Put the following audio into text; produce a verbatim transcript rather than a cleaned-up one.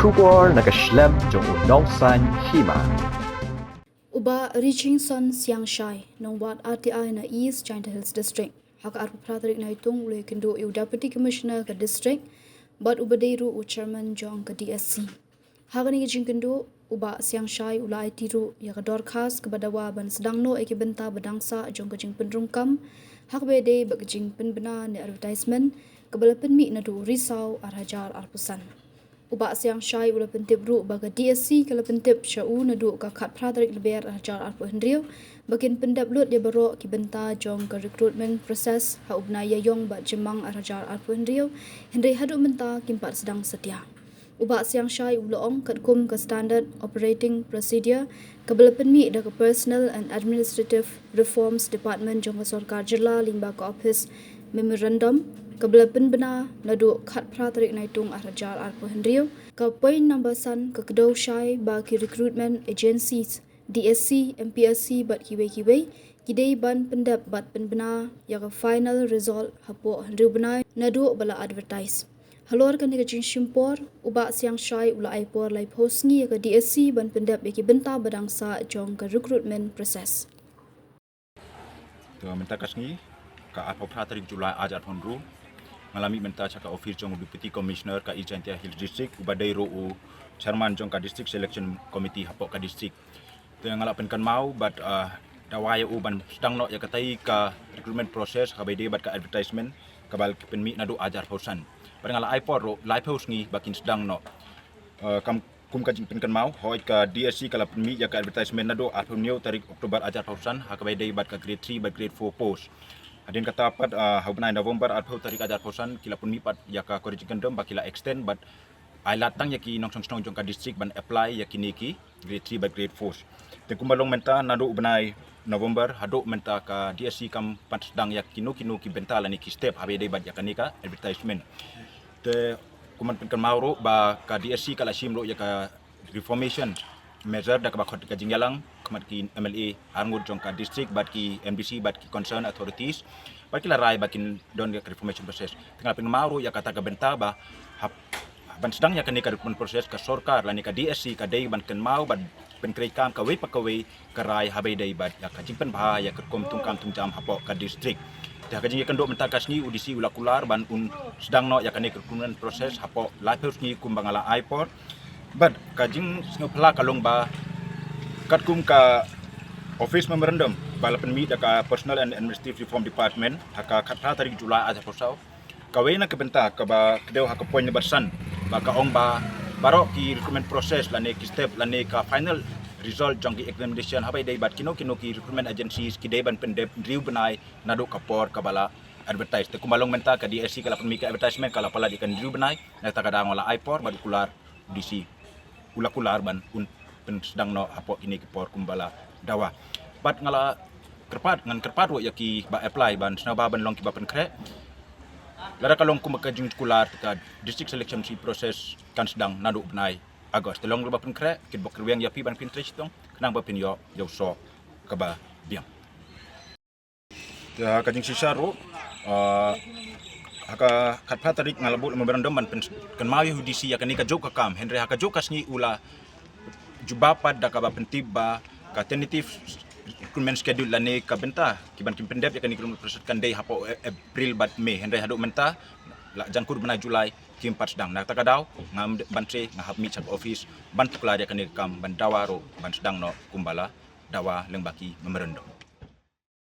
Khubor na ka shlem jong u nongsaiñ hima. U Bah Richingson Siangshai, nongwad R T I na East Jaintia Hills District, ha ka arphew phra tarik Naitung u la ïakynduh ïa u Deputy Commissioner ka district bad uba dei ruh u Chairman jong ka D S C. Ha kane ka jingkynduh, u Bah Siangshai u la aiti ruh ïa ka dorkhas kaba dawa ban sdang noh ïa ki bynta ba dang sah jong ka jingpynrung kam ha kaba ïadei bad ka jingpynbna ne advertisement kaba la pynmih naduh u Risaw ar hajar arphew san. U Bah Siangshai u la pyntip ruh ba ka D S C ka la pyntip sha u naduh ka khatphra tarik Lber ar hajar arphew hynriew ba kin pyndep lut ïa baroh ki bynta jong ka recruitment process ha u bnai Ïaïong bad Jymmang ar hajar arphew hynriew, hynrei haduh mynta kim pat sdang satia. U Bah Siangshai u la ong katkum ka Standard Operating Procedure kaba la pynmih da ka Personnel and Administrative Reforms Department jong ka Sorkar Jylla lyngba ka Office Memorandum kaba la pynbna naduh khatphra tarik Naitung ar hajar arphew hynriew, ka point number san ka kdew shai ba ki recruitment agencies, D S C, M P S C bad kiwei kiwei ki dei ban pyndep bad pynbna ïa ka final result hapoh hynriew bnai naduh ba la advertise. Halor kane ka jingshim por, u Bah Siangshai u la ai por laiphew sngi ïa ka D S C ban pyndep ïa ki bynta ba dang sah jong ka recruitment process. To mynta ka sngi, ka arphew phra tarik July ar hajar arphew hynriew, nga la mih mynta sha ka office jong u Deputy Commissioner ka East Jaintia Hills District, uba dei ruh u Chairman jong ka District Selection Committee hapoh ka district. Te nga la pynkynmaw bad, ah, dawa ïa u ban sdang noh ïa katai ka recruitment process ha kaba ïadei bad ka advertisement kaba la pynmih naduh ar hajar arphew san. Bad nga la ai por ruh laiphew sngi ba kin sdang noh. Ah, kam kum ka jingpynkynmaw, hooid ka D S C ka la pynmih ïa ka advertisement naduh arphew hynñiew tarik October ar hajar arphew san ha kaba ïadei bad ka grade three bad grade four post. Hadien kata pat, ah, ha u bnai November arphew tarik ar hajar arphew san ki la pynmih pat ïa ka kyrteng jingkyndem ba ki la extend bad ai lad tang ïa ki nongshong shnong jong ka district ban apply ïa kine ki grade three bad grade four. Te kumba long mynta naduh u bnai November haduh mynta ka D S C kam pat sdang ïa kino kino ki bynta lane ki step ha kaba ïadei bad ïa kane ka advertisement. Te kumba pynkynmaw ruh ba ka D S C ka la shim ruh ïa ka reformation measure da kaba khot ka jingïalang khmat ki M L A arngut jong ka district bad ki M D C bad ki concerned authorities bad ki la rai ba kin don ïa ka reformation process. Te nga la pynkynmaw ruh ïa kata ka bynta ba hap ban sdang ïa kane ka recruitment process ka sorkar lane ka D S C ka dei ban kynmaw bad pynkhreh kam kawei pa kawei ka rai ha kaba ïadei bad ïa ka jingpynbha ïa ka rukom thungkam thungjam hapoh ka district. Te ha ka jingïakynduh mynta ka sngi u D C u la kular ban un sdang noh ïa kane ka recruitment process hapoh laiphew sngi kumba nga la ai por. Bad ka jingsngewphylla ka long ba katkum ka office memorandum ba la pynmih da ka Personnel and Administrative Reform Department ha ka khatphra tarik July ar hajar arphew saw, kawei na ka bynta kaba kdew ha ka point number san ba ka ong ba baroh ki recruitment process lane ki step lane ka final result jong ki examination ha kaba ïadei bad kino kino ki recruitment agencies ki dei ban pyndep hynriew bnai naduh ka por kaba la advertise. Te kumba long mynta ka D S C ka la pynmih ka advertisement ka la palat ïa ka hynriew bnai, na kata ka daw nga la ai por bad u kular D C u la kular ban un pynsdang noh hapoh kine ki por kumba la dawa. Bad nga la kyrpad, ngan kyrpad ruh ïa kiba apply ban sngewbha ban long kiba pynkhreh. Lada ka long kumba ka jingkular te ka district selection process kan sdang naduh u bnai August. Te long ruh ba pynkhreh, kin bok rwiang ïa phi ban pyntrei shitom khnang ba phin ïoh ïa u soh kaba biang. Te ha ka jingshisha ruh, ah, ha ka khatphra tarik nga la buh memorandum ban pynkynmaw ïa u D C ïa kane kajuh ka kam, hynrei ha kajuh ka sngi u la jubab pat da kaba pyntip ba ka tentative recruitment schedule lane ka bynta kiban kin pyndep ïa kane ka recruitment process kan dei hapoh April bad May, hynrei haduh mynta la jan kut bnai July kim pat sdang. Na kata ka daw ngam dei ban trei, nga hap mih sha ka office ban tuklar ïa kane ka kam ban dawa ruh ban sdang noh kumba la dawa lyngba ki memorandum.